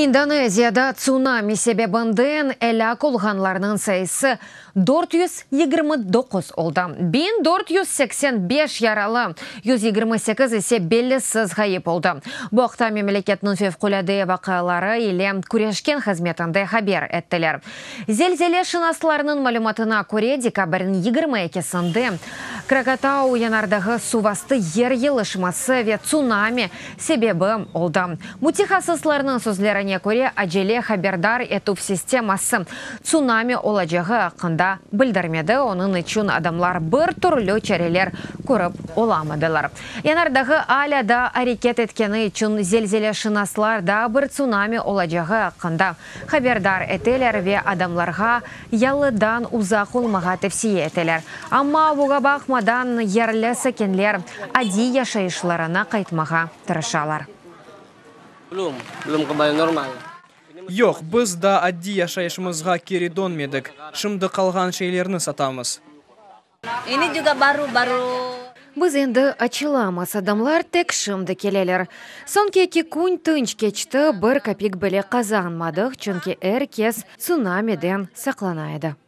İndoneziyada tsunami sebebinden elâk olğanlarnıñ sayısı 429 oldı. 1485 yaralı, 128 ise bellisiz ğayıp oldı. Bu aqta memleketniñ fevqulâde vaqiaları ile küreşken hızmetinde haber ettiler. Zelzeleşınaslarnıñ malümatına köre, dekabrniñ 22-sinde Krakatau yanardağı suvastı yer yılışması ve tsunami sebebi oldı. Mütehassıslarnıñ sözlerine köre, acele haberdar etüv sisteması tsunami olacağı aqqında bildirmedi, onıñ içün adamlar bir türlü çareler körip olamadılar. Yanardağı alâ daa areket etkeni içün zelzeleşınaslar daa bir tsunami olacağı aqqında haberdar eteler ve adamlarğa yalıdan uzaq olmağa tevsiye eteler. Amma buña baqmadan, yerli sakinler adiy yaşayışlarına qaytmağa tırışalar. Yoq, biz daa adiy yaşayışımızğa keri dönmedik. Şimdi qalğan şeylerni satamız. Biz endi açılamız, adamlar tek şimdi keleler. Soñki eki kün tınç keçti, bir kapik bile qazanmadıq, çünki er kes tsunamiden saqlana edi.